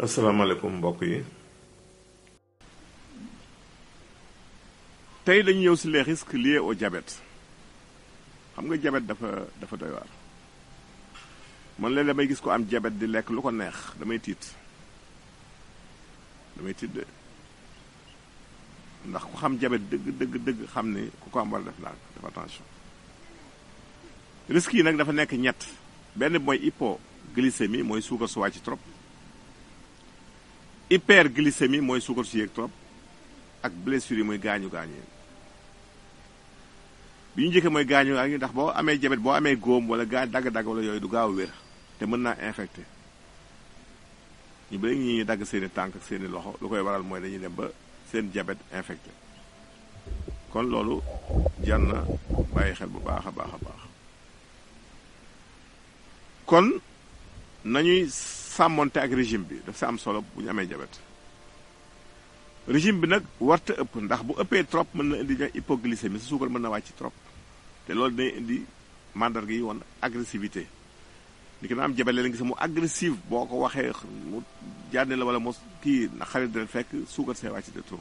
asalaamaaleykum mbokk yi tey dañu ñëw si les risques liés au diabète xam nga diabète dafa doy waar man léeg damay gis ko am diabète di lekk lu ko neex damay tiit de ndax ku xam diabète dëgg xam ni ku ko am war def ndànk def attention risques yi nag dafa nekk ñett benn mooy hypoglycémie mooy suukar su wàcc trop hyperglycémie mooy suukar su yéeg trop ak blessure yi mooy gaañu bi ñu njëkkee mooy gaañu ndax boo amee diabète boo amee góom wala dagg-dagg wala yooyu du gaaw a wér te mën naa infecté ñu bëri ñi dagg seeni tànk ak seeni loxo lu koy waral mooy dañuy dem ba seen diabète infecté kon loolu jar na bàyyi xel bu baax a baax kon nañuy sàmmonte ak régime bi daf si am solo bu ñu amee diabète régime bi nag warta ëpp ndax bu ëppee trop mën na indi hypoglycémie sa suukar mën na wàcc trop te loolu day indi mandarga yi woon agressivité ni ki na am diabète la gis mu agressive boo ko waxee mu jànne la wala mu kii na xarit dina fekk suukar see wàcc de trop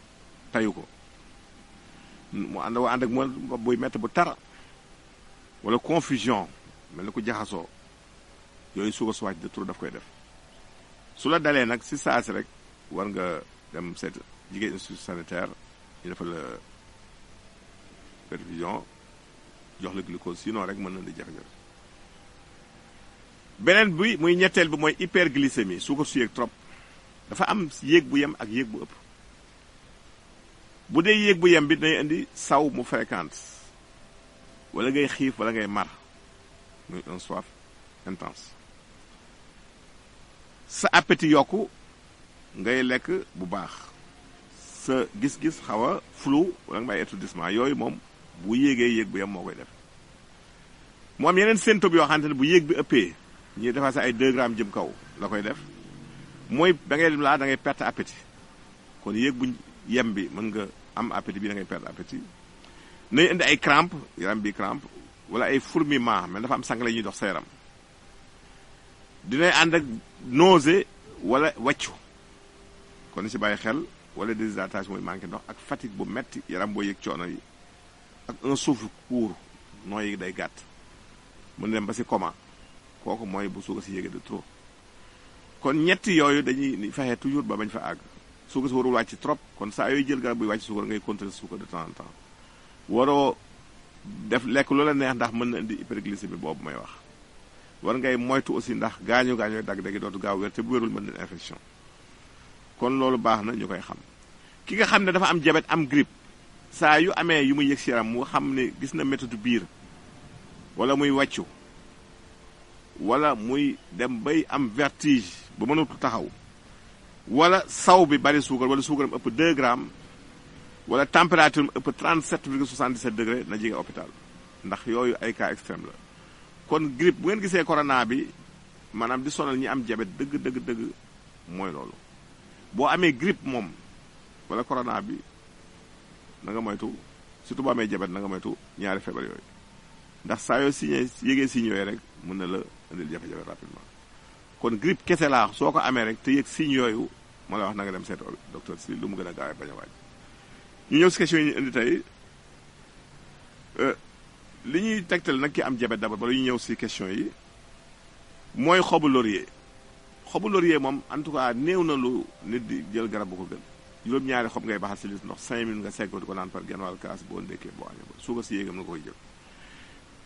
tayu ko mu ànd ak mo buy métti bu tara wala confusion mel ni ko jaxasoo yooyu suukar su wàcc de trop daf koy def su la dalee nag si saasi rek war nga dem seet jigéen institut sanitaire ñu defal la perfusion jox la glucose sinon rek mën na di jafe-jafe beneen bi muy ñetteel bi mooy hyperglycémie suukar su yéeg trop dafa am yéeg bu yem ak yéeg bu ëpp bu dee yéeg bu yem bi day indi saw mu fréquente wala ngay xiif wala ngay mar muy un soif intense sa appétit yokku ngay lekk bu baax sa gis-gis xaw a flou wala nga may étourdissement yooyu moom bu yéegee yéeg bu yem moo koy def mu am yeneen symptômes yoo xamante ne bu yéeg bi ëppee ñuy defaa sa ay 2 grammes jëm kaw la koy def mooy da ngay dem laa da ngay perte appétit kon yéeg bu yem bi mën nga am appétit bi da ngay perte appétit nay indi ay crampe yaram bi crampe wala ay fourmillement mais dafa am sang la ñuy dox sa yaram dinay ànd ak nausée wala wàccu kon ni si bàyyi xel wala déshydratation mooy manqué ndox ak fatigue bu metti yaram boo yëg coono yi ak un souffle court nooy yi day gàtt mën dem ba si coma kooku mooy bu suukar si yéegee de trop kon ñetti yooyu dañuy fexe toujours ba bañ fa àgg suukar si warul wàcc trop kon saa yooyu jël garab buy wàcc suukar ngay contrôler suukar de temps en temps waroo def lekk loola neex ndax mën na indi hyperglycémie boobu may wax war ngay moytu aussi ndax gaañu dagg-dagg dootu gaaw wér te bu wérul mën na infection kon loolu baax na ñu koy xam ki nga xam ne dafa am diabète am grippe saa yu amee yu muy yëg si yaram mu xam ne gis na méthode biir wala muy wàccu wala muy dem bay am vertige ba mënatu taxaw wala saw bi bari suukar wala suukaram ëpp 2 grammes wala température am ëpp 37,77 degré na jege hôpital ndax yooyu ay cas extrême la kon grippe bu ngeen gisee corona bi maanaam di sonal ñi am diabète dëgg mooy loolu boo amee grippe moom wala corona bi na nga moytu surtout boo amee diabète na nga moytu ñaari feebar yooyu ndax saa yoo yégee signes yooyu rek mën na la indil jafe-jafe rapidement kon grippe kese laa soo ko amee rek te yëg signes yooyu ma la wax na nga dem seet docteur si lu mu gën a gaawee bañ a waaj ñu ñëw si question yi ñu indi tey li ñuy tegtal nag ki am diabète d'abord bala ñu ñëw si question yi mooy xobu laurier moom en tout cas néew na lu nit di jël garab bu ko gën juróom-ñaari xob ngay baxal si lis ndox 5 minutes nga segg ko di ko naan par genn wàll kaas boo ndékkee boo añee ba suukar si yéegam nga koy jël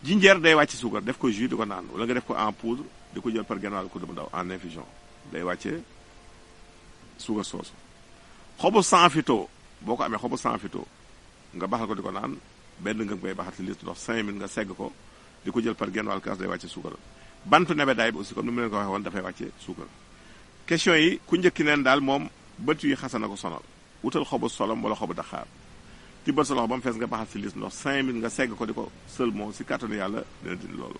jinjeer day wàcc suukar def ko jus di ko naan wala nga def ko en poudre di ko jël par genn wàll kudd bu ndaw en infusion day wàccee suukar soosu xobu sanfito boo ko amee xobu sanfito nga baxal ko di ko naan benn nga koy baxal si lis ndox 5 minutes nga segg ko di ko jël par genn wàll kaas day wàcce suukar bantu nebedaay bi aussi comme ni mu leen ko waxee woon dafay wàcce suukar question yi ku njëkki neen daal moom bët yi xasana ko sonal wutal xobu solom wala xobu daxaar tibbal sa loxo ba mu fees nga baxal si lis ndox 5 minutes nga segg ko di ko seulement si kàttanu yàlla dina dindi loolu